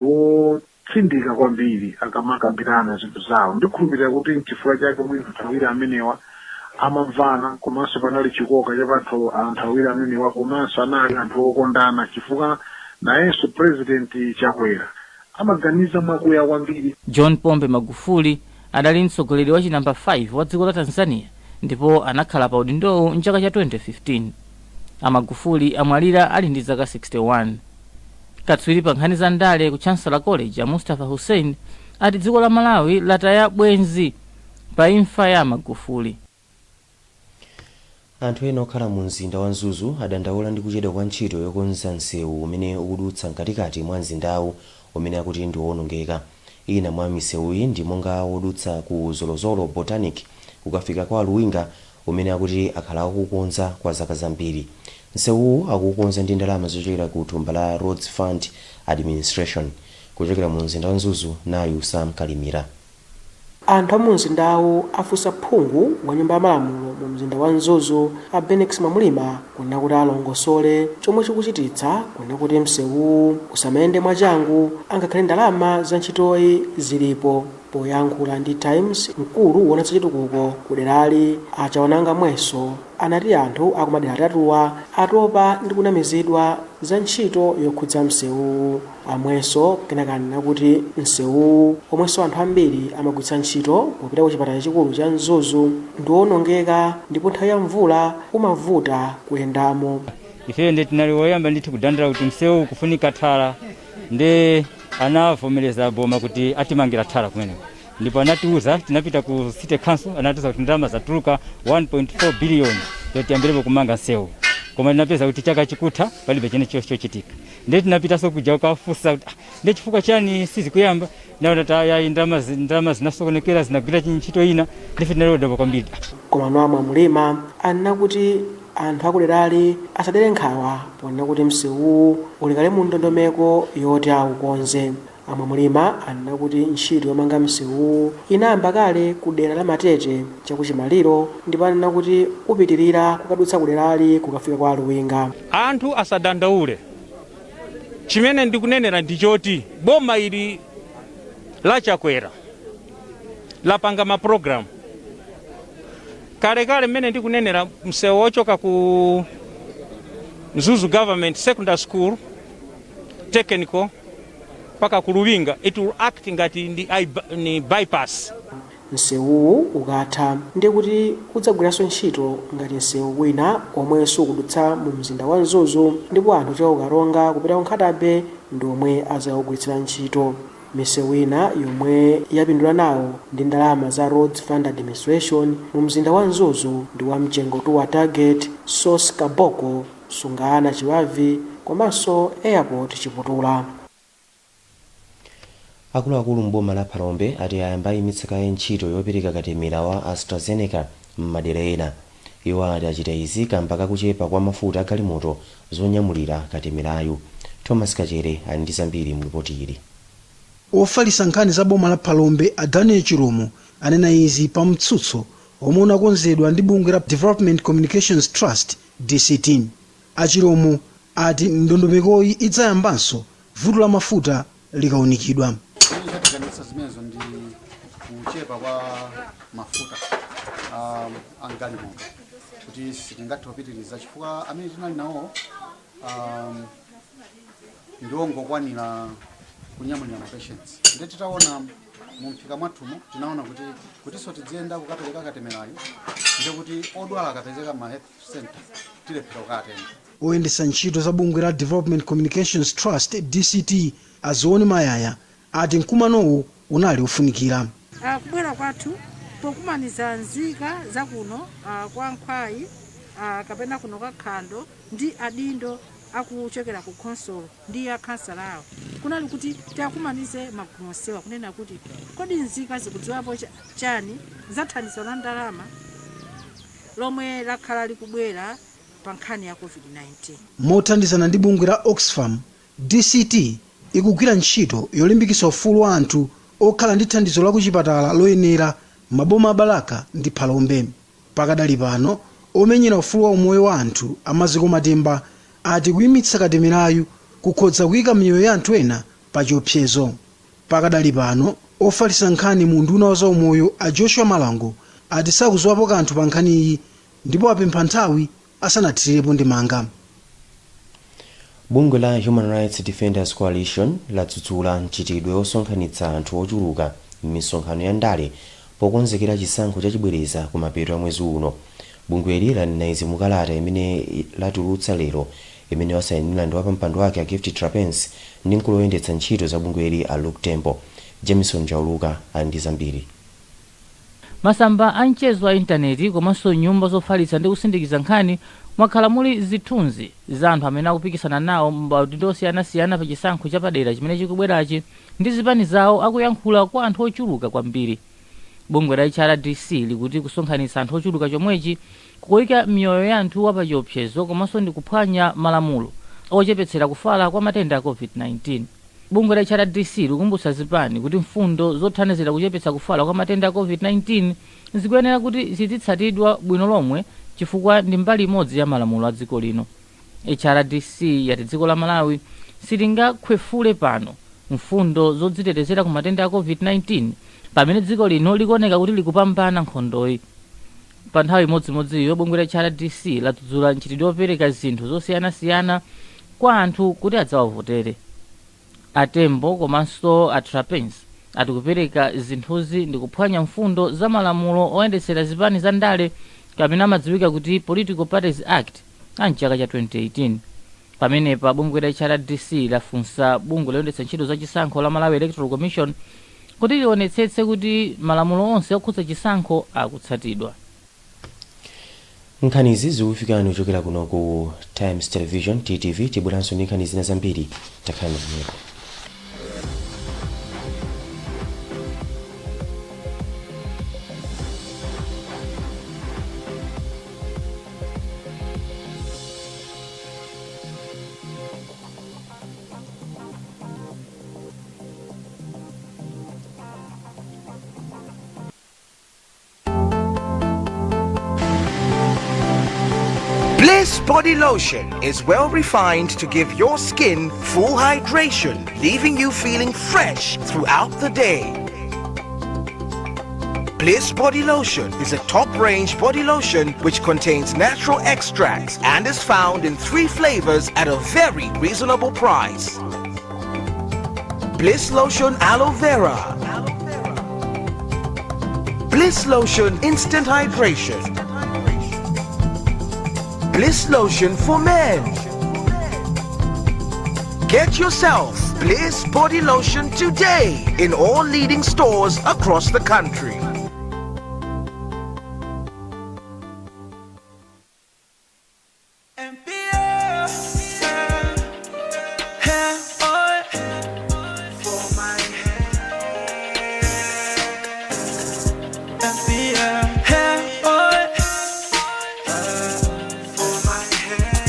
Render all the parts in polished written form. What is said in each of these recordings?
Wotsindika kwambiri akamakambirana zinthu zawo. Ndikhulupirira kuti nchifukwa chake mwina anthu awiri amenewa amamvana, komanso panali chikoka cha anthu awiri amenewa, komanso anali anthu okondana, chifukwa nayenso President Chakwera amaganiza mwakuya kwambiri. John Pombe Magufuli adali mtsogoleri wa chinamba 5 wa dziko la Tanzania ndipo anakhala pa udindowu mchaka cha 2015. Amagufuli amwalira ali ndi zaka 61. Katswiri pa nkhani za ndale ku Chancellor College, a Mustafa Hussein, ati dziko la Malawi lataya bwenzi pa imfa ya Magufuli. Anthu ena okhala mu mzinda wa Mzuzu adandaula ndi kuchedwa kwa ntchito yokonza msewu umene ukudutsa mkatikati mwa mzindawu, umene akuti ndi wowonongeka. Ina mwa misewuyi ndi monga wodutsa ku Zolozolo Botanic kukafika kwa Luwinga, umene akuti akhala akuukonza kwa zaka zambiri. Msewuwu akuukonza ndi ndalama zochokera ku thumba la Roads Fund Administration. Kuchokera mu mzinda wa Mzuzu, nayu Sam Kalimira. Anthu a mu mzindawu afunsa phungu wa Nyumba ya Malamulo mu mzinda wa Mzuzu, a Bennex Mwamulima, kunena kuti alongosole chomwe chikuchititsa kunena kuti msewuwu usamayende mwachangu angakhale ndalama za ntchitoyi zilipo. Poyankhula ndi Times, mkulu woonetsa chitukuko ku derali, a Chawananga Mweso, anati anthu akumadera atatuwa atopa ndi kunamizidwa za ntchito yokhudza msewuwu. Amweso kenaka anena kuti msewuwu, omwenso anthu ambiri amagwiritsa ntchito popita ku chipatala chachikulu cha Mzuzu, ndi wowonongeka ndipo nthawi ya mvula umavuta kuyendamo. Ifeyo ndi tinali woyamba ndithu kudandaula kuti msewu ukufunika thala, ndi anavomereza boma kuti atimangira thala kumeneko, ndipo anatiuza, tinapita ku city council, anatiuza kuti ndalama zatuluka 1.4 billion kuti tiyambirepo kumanga msewu, koma tinapeza kuti chaka chikutha palibe chene chochitika. Ndiye tinapitanso kuja kukafunsa kuti, "Ah, ndiye chifukwa chani sizikuyamba?" Naona ta yayi, ndalama zinasokonekera, zinagwira ntchito ina. Ndife tinali odabwa kwambiri. Komano a Mwamulima anena kuti anthu akuderali asadere nkhawa ponena kuti msewuwu uli kale mu ndondomeko yoti aukonze. Amwamulima anena kuti ntchito yomanga msewuwu inayamba kale ku dera la Matete chakuchimaliro, ndipo anena kuti upitirira kukadutsa kuderali kukafika kwa Aluwinga. Anthu asadandaule. Chimene ndikunenera ndi choti boma ili la Chakwera lapanga mapulogalamu kalekale. Mmene ndikunenera, msewu wochoka ku Mzuzu Government Secondary School Technical mpaka ku Luwinga, it will act ngati ni bypass. Msewuwu ukatha, ndiye kuti udzagwiranso ntchito ngati msewu wina omwe sukudutsa mu mzinda wa Mzuzu, ndipo anthu ochoka ku Karonga kupita ku Nkhata Bay ndi omwe azawugwiritsira ntchito. Misewu ina yomwe yapindula nawo ndi ndalama za Roads Fund Administration mu mzinda wa Mzuzu ndi wa Mchengo Tuwa Target, Source Kaboko, Sungana Chiwavi komanso Airport Chiputula. Akuluakulu m'boma la Phalombe ati ayamba ayimitsa kaye ntchito yopereka katemera wa AstraZeneca m'madera ena. Iwo ati achita izi kamba kakuchepa kwa mafuta agalimoto zonyamulira katemerayu. Thomas Kachere ali ndi zambiri mu ripoti ili. Ofalitsa nkhani za boma la Phalombe, a Daniel Chiromo, anena izi pa mtsutso omwe unakonzedwa ndi bungwe la Development Communications Trust, DCT. A Chiromo ati ndondomekoyi idzayambanso vuto la mafuta likaunikidwa. Chimene chatikanitsa zimenezo ndi kuchepa kwa mafuta a mgalimoto, kuti sitingathe kupitiriza chifukwa amene tinali nawo ndiwongokwanira kunyamulira ma patients. Ndiye titaona mu mphika mwathumo, tinaona kuti kutinso tidziyenda kukapereka katemerayo, ndiye kuti odwala akapezeka ma health center tilephera kukatenga. Oyendetsa ntchito za bungwe la Development Communications Trust, DCT, a Zione Mayaya, ati mkumanowu unali ofunikira. Kubwera kwathu pokumaniza nzika zakuno kwa Nkhwayi kapena kuno kwa Khando ndi adindo akuchokera ku khonsolo ndi akhansala awo, kunali kuti tiakumanize magulu onsewa kunena kuti kodi nzika zikudziwapo chani za thandizo la ndalama lomwe lakhala likubwera pa nkhani ya COVID-19? Mothandizana ndi bungwe la Oxfam, DCT ikugwira ntchito yolimbikitsa ufulu wa anthu okhala ndi thandizo la kuchipatala loyenera m'maboma a Balaka ndi Phalombe. Pakadali pano, omenyera ufulu wa umoyo wa anthu, a Maziko Matemba, ati kuyimitsa katemerayu kukhoza kuyika miyoyo ya anthu ena pa Pa chiopsezo pakadali pano, ofalitsa nkhani mu unduna wa zaumoyo a Joshua Malango ati sakudziwapo kanthu pa nkhaniyi ndipo apempha nthawi asanathirirepo ndemanga. Bungwe la Human Rights Defenders Coalition ladzudzula mchitidwe osonkhanitsa anthu ochuluka m'misonkhano ya ndale pokonzekera chisankho chachibwereza kumapeto a mwezi uno. Bungweli lanena izi mukalata imene latulutsa lero, imene wasayinira ndi wapampando wake a Gift Trapence ndi mkulu woyendetsa ntchito za bungweli a Luke Tembo. Jameson Chauluka ali ndi zambiri. Masamba a mchezo a intaneti komanso nyumba zofalitsa ndi kusindikiza nkhani mwakhala muli zithunzi za anthu amene akupikisana nawo m'maudindo osiyanasiyana pa chisankho chapadera chimene chikubwerachi ndi zipani zawo akuyankhula kwa anthu ochuluka kwambiri. Bungwe la HRDC likuti kusonkhanitsa anthu ochuluka chomwechi kukuyika miyoyo ya anthu pa chiopsezo komanso ndi kuphwanya malamulo ochepetsera kufala kwa matenda a COVID-19. Bungwe la HRDC likukumbutsa zipani kuti mfundo zothandizira kuchepetsa kufala kwa matenda a COVID-19 zikuyenera kuti zizitsatidwa bwino lomwe chifukwa ndi mbali imodzi ya malamulo a dziko lino. HRDC yati dziko la Malawi silingakhwefule pano mfundo zodzitetezera ku matenda a COVID-19 pamene dziko lino likuoneka kuti likupambana nkhondoyi. Pa nthawi imodzimodziyo, bungwe la HRDC ladzudzula mchitidwe wopereka zinthu zosiyanasiyana kwa anthu kuti adzawavotere. Atembo komanso a Trapence ati kupereka zinthuzi ndi kuphwanya mfundo za malamulo oyendetsera zipani za ndale kapena amadziwika kuti Political Parties Act a mchaka cha 2018. Pamenepa bungwe la HRDC lafunsa bungwe loyendetsa ntchito za chisankho la Malawi Electoral Commission kuti lionetsetse kuti malamulo onse okhudza chisankho akutsatidwa. Nkhanizi zikufikani kuchokera kuno ku Times Television, TTV. Tibweranso ndi nkhani zina zambiri, takhalani pomwepo. Bliss Body Lotion is well refined to give your skin full hydration, leaving you feeling fresh throughout the day. Bliss Body Lotion is a top-range body lotion which contains natural extracts and is found in three flavors at a very reasonable price. Bliss Lotion Aloe Vera, Bliss Lotion Instant Hydration, Bliss Lotion for Men. Get yourself Bliss Body Lotion today in all leading stores across the country. MPL hair oil for my hair. MPL hair oil for my hair.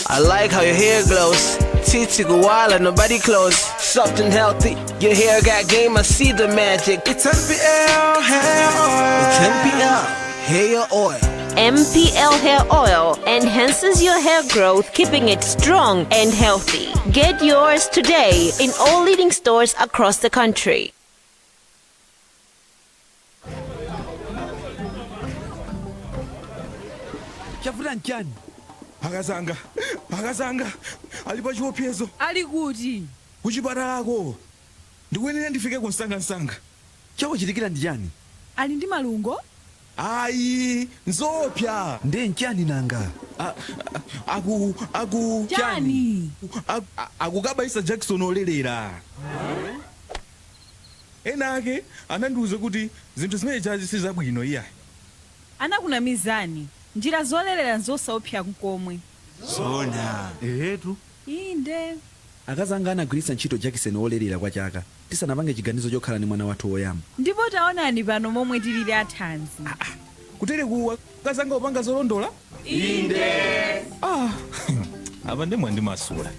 I like how your hair glows. Titi Guwala, nobody close. Something healthy. Your hair got game, I see the magic. It's MPL hair oil. It's MPL hair oil. MPL Hair Oil enhances your hair growth, keeping it strong and healthy. Get yours today in all leading stores across the country. Chavuta nchani? Akazanga, akazanga ali pa chiopsezo. Ali kuti? Kuchipatalako, ndikuyenera ndifike kumsangamsanga. Chakuchitikira ndi chani? Ali ndi malungo? Ayi, nzopsa. Ndiye nchani nanga? Aku aku Chani? Akukabaisa jakisoni olerera. Ena ake anandiuza kuti zinthu zimene chazi sizabwino iyayi. Anakunamizani. Njira zolerera nzosaopsa nkomwe. Zona? Ehetu. Inde. Akazanga anagwiritsa ntchito jakisoni olerera kwa chaka tisanapange chiganizo chokhala ndi mwana wathu woyamba. Ndipo taonani pano momwe tilili athanzi. Kutere kuwa akazanga upanga zolondola. Inde. Ah, apa ndemwe ndimasula.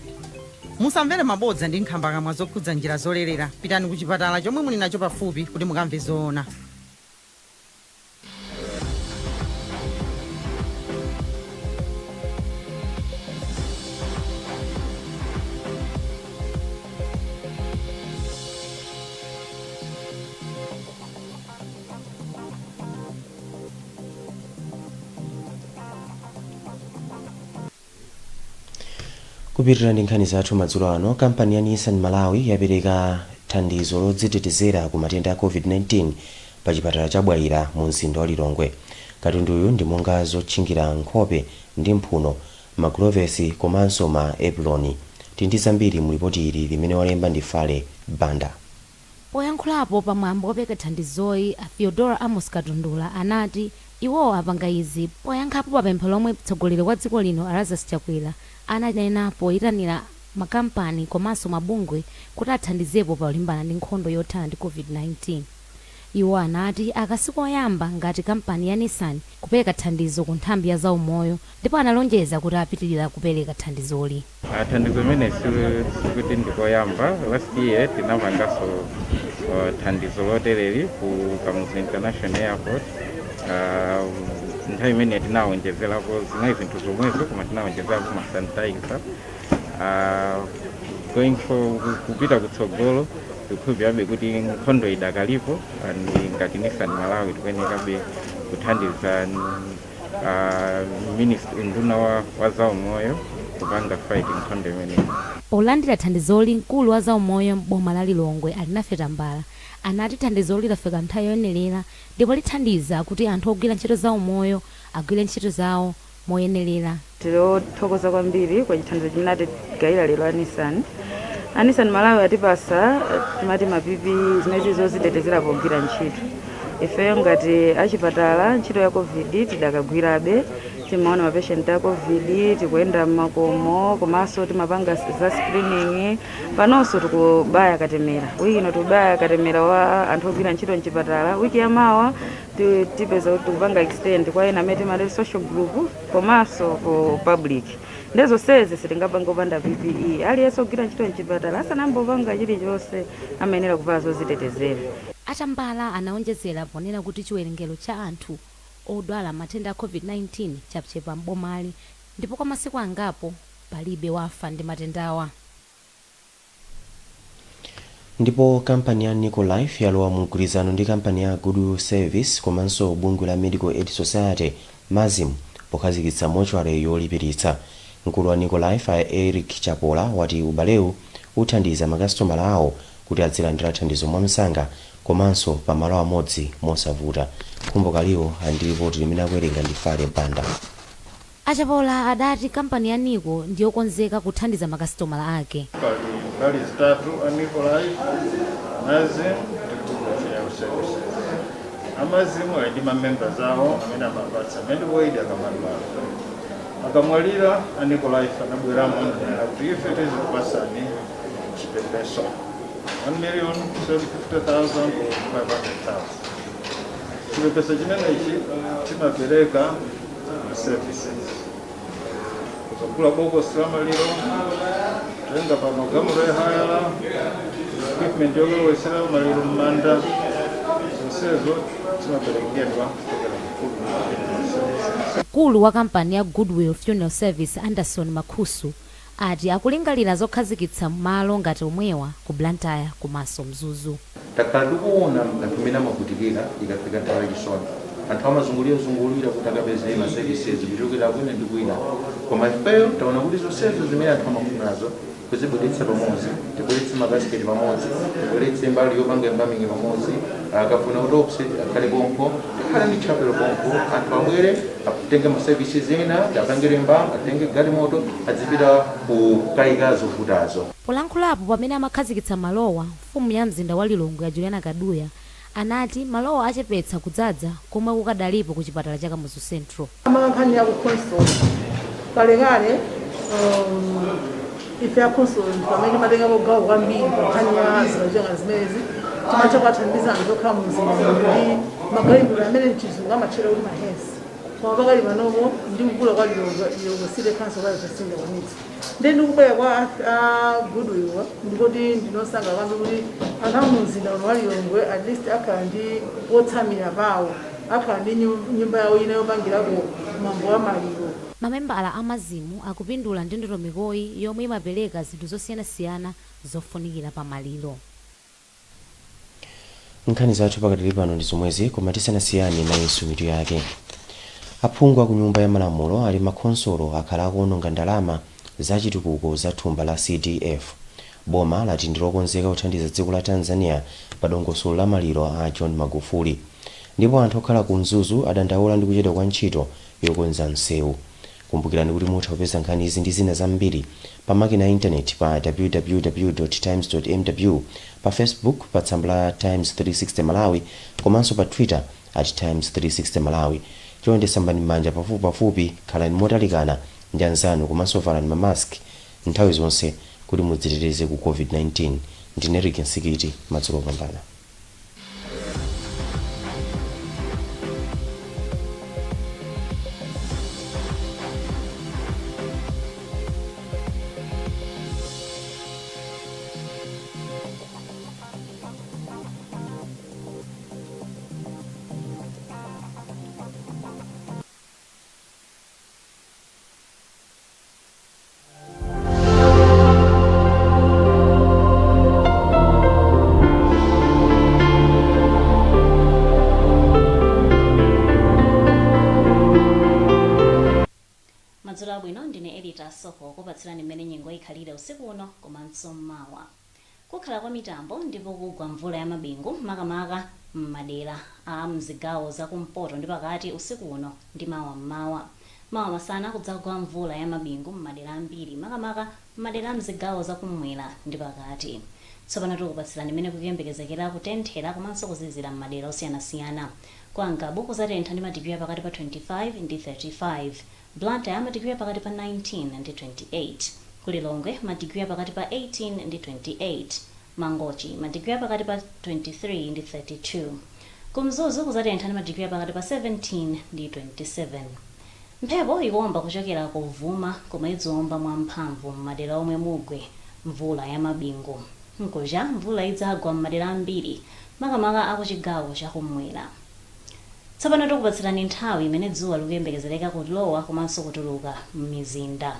Musamvere mabodza ndi nkhambakamwa zokhudza njira zolerera. Pitani ku chipatala chomwe muli nacho pafupi kuti mukamve zoona. Kupitirira ndi nkhani zathu madzulo ano, kampani ya Nissan Malawi yapereka thandizo lodzitetezera ku matenda a COVID-19 pa chipatala cha Bwaila mu mzinda wa Lilongwe. Katunduyu ndi monga zotchingira nkhope ndi mphuno, magulovesi komanso ma epuloni. Tili ndi zambiri mu lipoti ili limene walemba ndi Fale Banda. Poyankhulapo pa mwambo wopereka thandizoyi, a Theodora Amos Katundula anati iwo apanga izi poyankhapo pa pempho lomwe mtsogoleri wa dziko lino a Lazarus Chakwera ananena poyitanira makampani komanso mabungwe kuti athandizepo polimbana ndi nkhondo yothana ndi COVID-19. Iwo anati aka sikoyamba ngati kampani ya Nissan kupereka thandizo ku nthambi ya zaumoyo ndipo analonjeza kuti apitilira kupereka thandizoli. Thandizo limene sikuti ndikoyamba. Last year tinapanganso thandizo lotereri ku Kamuzu International Airport. Nthawi imene tinawonjezerapo zinali zinthu zomwezo, koma tinawonjezerapo ma sanitizer. Going for kupita kutsogolo, tikukhulupirirabe kuti nkhondo idakalipo and ngati Nissan Malawi tikuyenekabe kuthandiza nduna wa zaumoyo kupanga fight nkhondo imeneyi. Polandira thandizoli, mkulu wa zaumoyo m'boma la Lilongwe Alinafe Tambala anati thandizoli lafika nthawi yoyenerera ndipo lithandiza kuti anthu ogwira ntchito zaumoyo agwire ntchito zawo moyenerera. Tilothokoza kwambiri kwa chithandizo chimene atigayira lero a Nissan. A Nissan Malawi atipasa timati ma PPE, zimene zozitetezera pogwira ntchito. Ifeyo ngati achipatala, ntchito ya COVID tidakagwirabe, timaona mapatient a COVID, tikuyenda mmakomo, komanso timapanga za screening. Panonso tikubaya katemera. Wiki ino tikubaya katemera wa anthu ogwira ntchito mchipatala. Wiki yamawa tipeza kuti tikupanga extend kwa ena amene timati social group komanso ku public. Ndezonsezi sitingapanga opanda PPE. Aliyense ogwira ntchito mchipatala asanambopanga chilichonse amayenera kuvala zozitetezera. Atambala anaonjezera ponena kuti chiwerengero cha anthu odwala matenda a COVID-19 chachepa m'bomali ndipo kwa masiku angapo palibe wafa ndi matendawa. Ndipo kampani ya Nico Life yalowa mu mgwirizano ndi kampani ya Goodwill Service komanso bungwe la Medical Aid Society, MASM, pokhazikitsa mortuary yolipiritsa. Mkulu wa Nico Life a Eric Chapola wati ubalewu uthandiza makasitomala awo kuti adzilandira thandizo mwamsanga komanso pamalo amodzi mosavuta. Khumbo Kaliwo ali ndi ripoti limene akuwerenga ndi Fale Banda. Achapola adati kampani ya Nico ndiyokonzeka kuthandiza makasitomala ake. Pali mbali zitatu: a Nico Life, MASM ndi Goodwill Funeral Services. A MASM ali ndi mamembers awo amene amapatsa medical aid akamadwala. Akamwalira, a Nico Life anabweramo nkunena kuti ife tizikupasani chipepeso 1 million 750,000 or 500,000. Chipepeso chimenechi timapereka ma services, kuzagula bokosi la maliro, kutenga pa magalimoto ehayala, equipment yolowesera maliro m'manda, zonsezo zimaperekedwa kuchokera ku Goodwill Services. Mkulu wa kampani ya Goodwill Funeral Service Anderson Makhusu ati akulingalira zokhazikitsa malo ngati omwewa ku Blantyre komanso Mzuzu. Takhala tikuona anthu amene amavutikira ikafika nthawi yachisoni, anthu amazungulirazungulira kuti akapeze ma services kuchokera kwina ndi kwina, koma ifeyo taona kuti zonsezo zimene anthu amafunazo kuzibweretsa pamodzi, tibweretse makasiketi pamodzi, tibweretse mbali yopanga embalming pamodzi, akafuna autopsy akhale pompo, tikhale ndi chapel pompo, anthu abwere atenge ma services ena, apangire embalm, atenge galimoto adzipita kukayika zovutazo. Polankhulapo pamene amakhazikitsa malowa, mfumu ya mzinda wa Lilongwe ya Juliana Kaduya anati malowa achepetsa kudzaza komwe kukadalipo ku chipatala cha Kamuzu Central. Amankhani ya ku council, kalekale ife a council pamene timatengapo gawo kwambiri pa nkhani ya zinthu zimenezi, timatha kuwathandiza anthu okhala mu mzinda ndi magalimoto amene mchizungu amatchera kuti ma hearse, koma pakali panopo ndi kukula kwa Lilongwe, Lilongwe City Council pali singakwanitse. Ndi ndikubwera kwa a Goodwill ndikuti ndinosanga kwambiri kuti anthu a mu mzinda uno wa Lilongwe at least akhala ndi wotsamira pawo, akhala ndi nyumba yawo ina yopangirako mwambo wa maliro. Mamembala a MASM akupindula ndi ndondomekoyi yomwe imapereka zinthu zosiyanasiyana zofunikira pa maliro. Nkhani zathu pakatili pano ndi zomwezi, koma tisanasiyane nayenso mitu yake. Aphungu aku Nyumba ya Malamulo ali makhonsolo akhala akuononga ndalama. Zachitukuko za thumba la CDF. Boma lati ndilokonzeka kuthandiza dziko la Tanzania pa dongosolo la maliro a John Magufuli. Ndipo anthu okhala ku Mzuzu adandaula ndi kuchedwa kwa ntchito yokonza msewu. Kumbukirani kuti mutha kupeza nkhani izi ndi zina zambiri pa makina a intaneti pa www times mw, pa Facebook pa tsamba la Times 360 Malawi, komanso pa Twitter @Times360Malawi. Chonde sambani m'manja pafupipafupi, khalani motalikana ndi anzanu komanso valani mamaski nthawi zonse kuti mudziteteze ku COVID-19. Ndine Rick Nsikiti, madzulo opambana. Madzulo abwino, ndine Elita Soko kupatsirani mmene nyengo ikhalire usiku uno komanso mawa. Kukhala kwa mitambo ndipo kugwa mvula ya mabingu makamaka m'madera a mzigawo zakumpoto ndi pakati usiku uno ndi mawa mmawa. Mawa masana kudzagwa mvula ya mabingu m'madera ambiri makamaka m'madera a mzigawo zakumwera ndi pakati. Tsopano tikupatsirani mmene kukuyembekezekera kutenthera komanso kuzizira m'madera osiyanasiyana. Kwa Ngabu kuzatentha ndi madigiri pakati pa 25 ndi 35, Blantyre madigiri pakati pa 19 ndi 28, Kulilongwe madigiri pakati pa 18 ndi 28, Mangochi madigiri pakati pa 23 ndi 32, Kumzuzu kuzatentha ndi madigiri pakati pa 17 ndi 27. Mphepo ikuomba kuchokera kuvuma koma idziomba mwamphamvu m'madera omwe mugwe mvula ya mabingu. Mkuja mvula idzagwa m'madera ambiri makamaka akuchigawo chakumwera. Tsopano tikupatsirani nthawi imene dzuwa likuyembekezereka kulowa komanso kutuluka m'mizinda.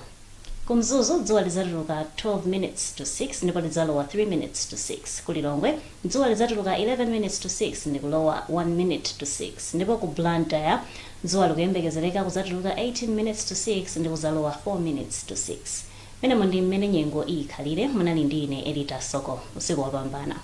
Kumzuzu dzuwa lidzatuluka 12 minutes to 6 ndipo lidzalowa 3 minutes to 6. Kulilongwe dzuwa lidzatuluka 11 minutes to 6 ndi kulowa 1 minute to 6, ndipo ku Blantyre dzuwa likuyembekezereka kudzatuluka 18 minutes to 6 ndi kudzalowa 4 minutes to 6. Menemo ndi mmene nyengo ikhalire. Munali ndi ine Elita Soko, usiku wopambana.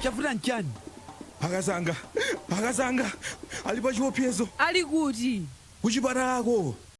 Chavuta nchani? Akazanga, akazanga ali pa chiopsezo. Ali kuti? Kuchipatalako.